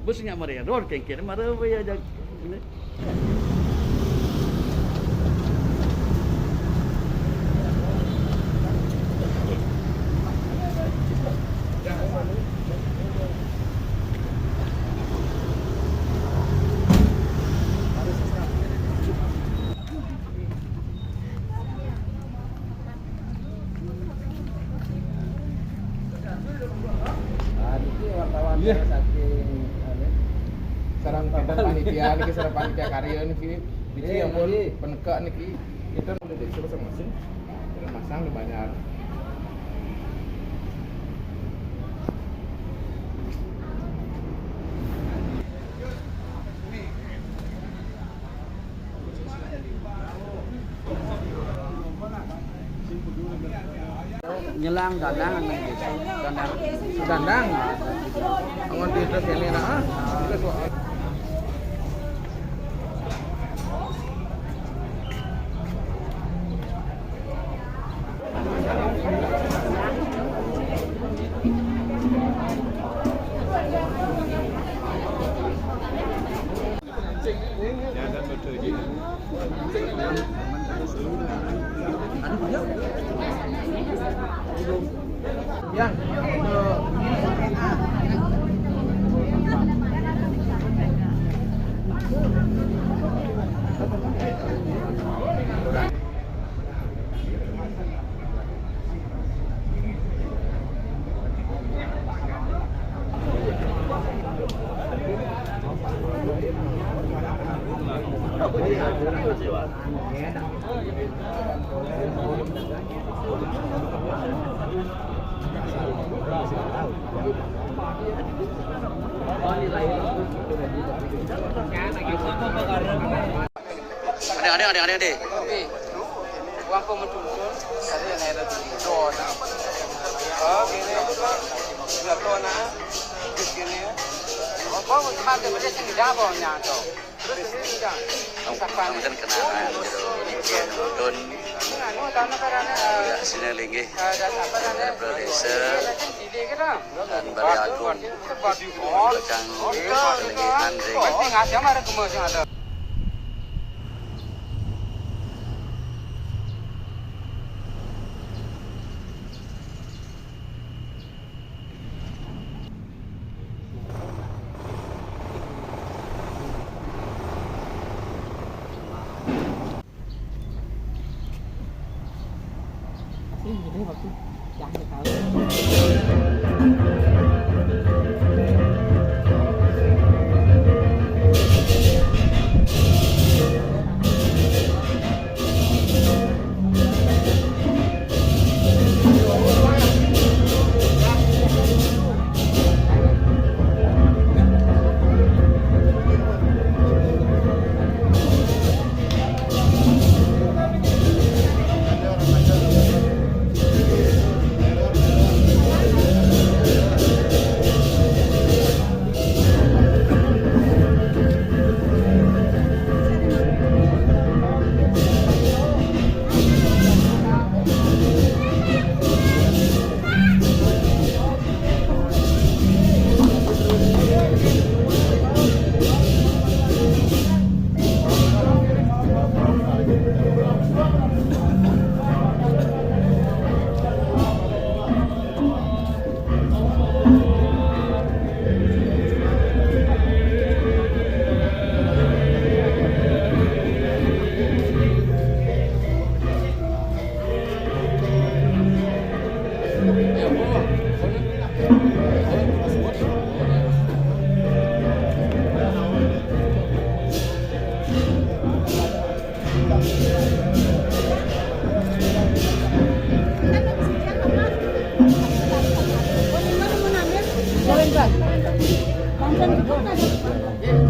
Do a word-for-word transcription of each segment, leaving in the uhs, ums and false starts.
Bus nggak mari, ron kengkir, mari apa ya, jag-, ini. Nah, ini wartawan. Iya. Saking, anu, sareng panitia niki, sareng panitia karya niki. Niki, eh, ampun, niki penegak niki. Kita udah disuruh sama sih. Terus masang di banyak. Nyelang dandang, dandang. Dandang. Angon di terus ini nah. Ah. Terus, wah. Yang, Ada, ada, ada, ada, ada. Tapi, uang pemetuntun, tadi yang ada di Don. Oh, gini, itu kan, sudah tahu, nah. Terus gini, ya. Apa, mau pakai benda sini, dah, bawahnya, tuh. Terus ini, dah. Kamu, kamu kan kenangan, gitu. Ini dia nonton. Ini, anu, tanah karena, eh, ya, sini lagi. Eh, dan apa namanya? Desa. Ini, kan, ini, kan, ah. Lan Balé Agung. Kang Lenggihan ring.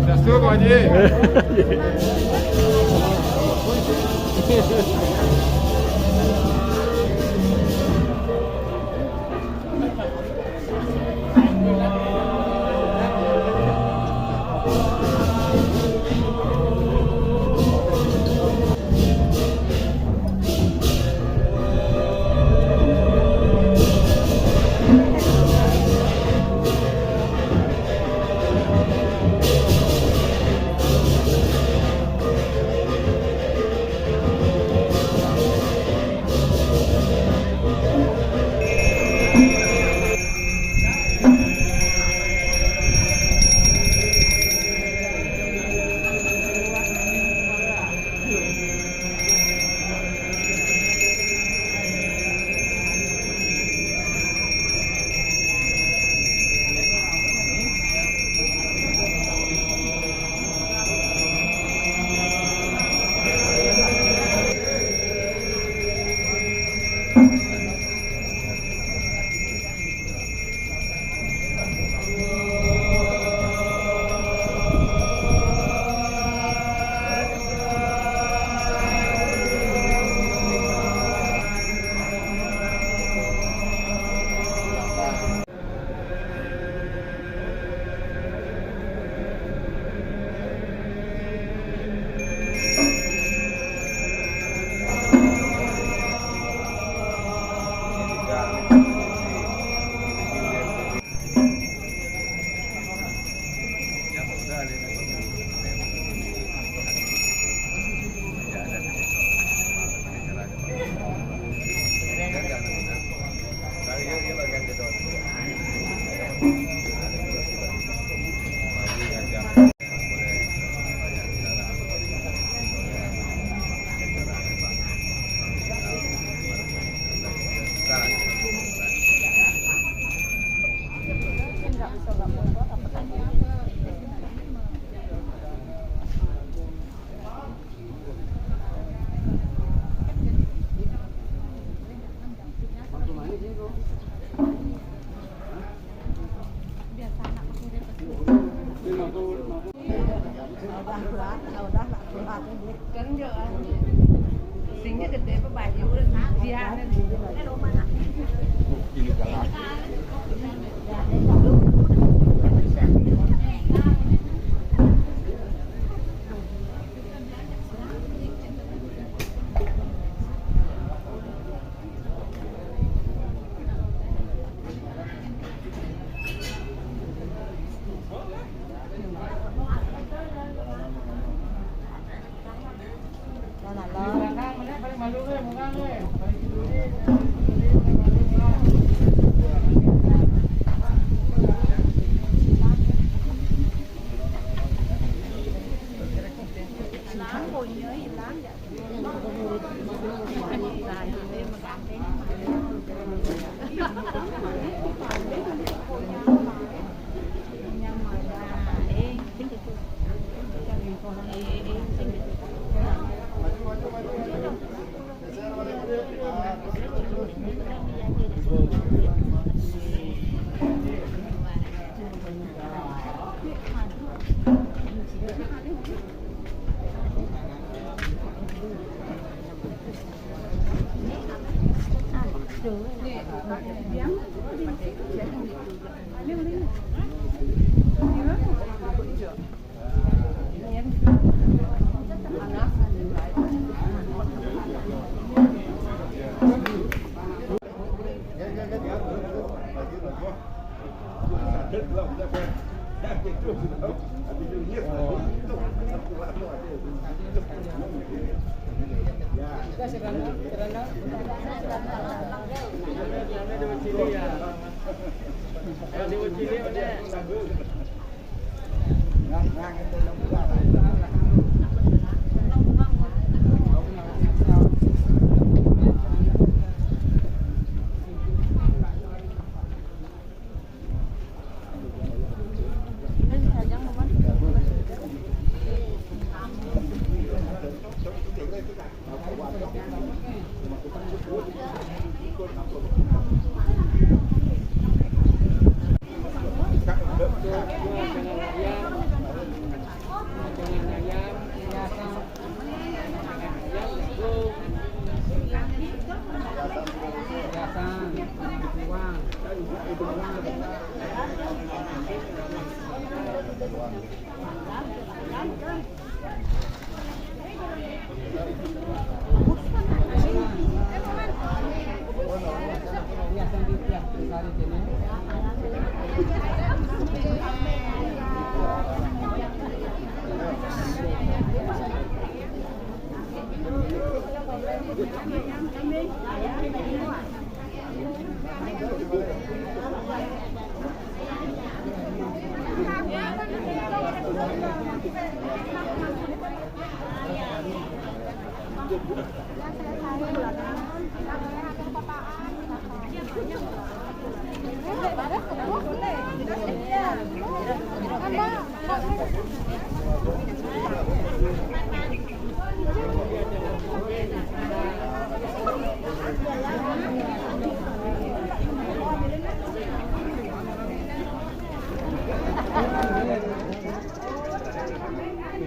Swastiastu, Pak Haji.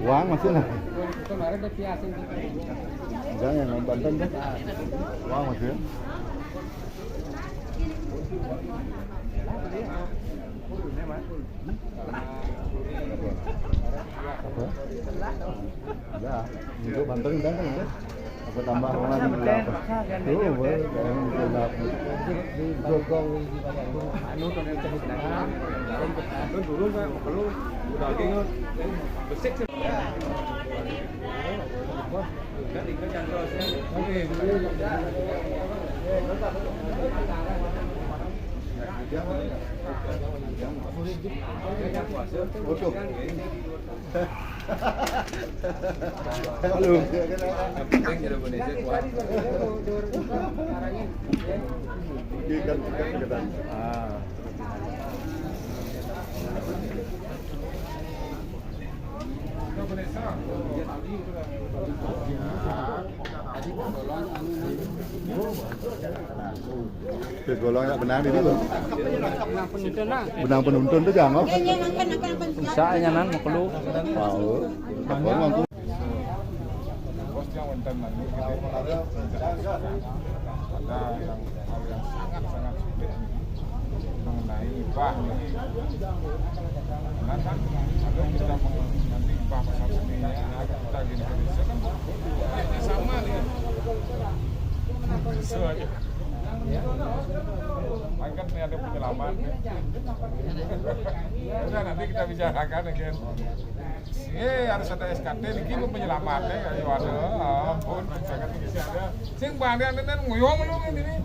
Wang masih nah. Jangan yang banten tuh. Wang masih. Apa? Ya, untuk banten, banten ya. Aku tambah orang gelap. Tuh, weh, yang gelap. Anu, turun, udah lagi, besik sih. Waduh. Halo. Yang penting jadi Indonesia kuat. Oke, kan, kan, kan. Ah. Wis golong ya benang itu lho. Benang penuntun tuh jangan. Bisa nyanan mau keluar. Tahu. Bos yang wonten nanti ada yang hal yang sangat-sangat sulit mengenai hibah ini. Karena kan kalau kita mau nanti hibah pasar seninya, kita di Indonesia kan sama nih. Sesuai. Kan ini ada penyelamat. Ya udah, nanti kita bicarakan again. Eh, harus ada S K T niki penyelamat ya, ya, waduh, ampun, jangan bisa ada. Sing bandian ini nguyung lu ini.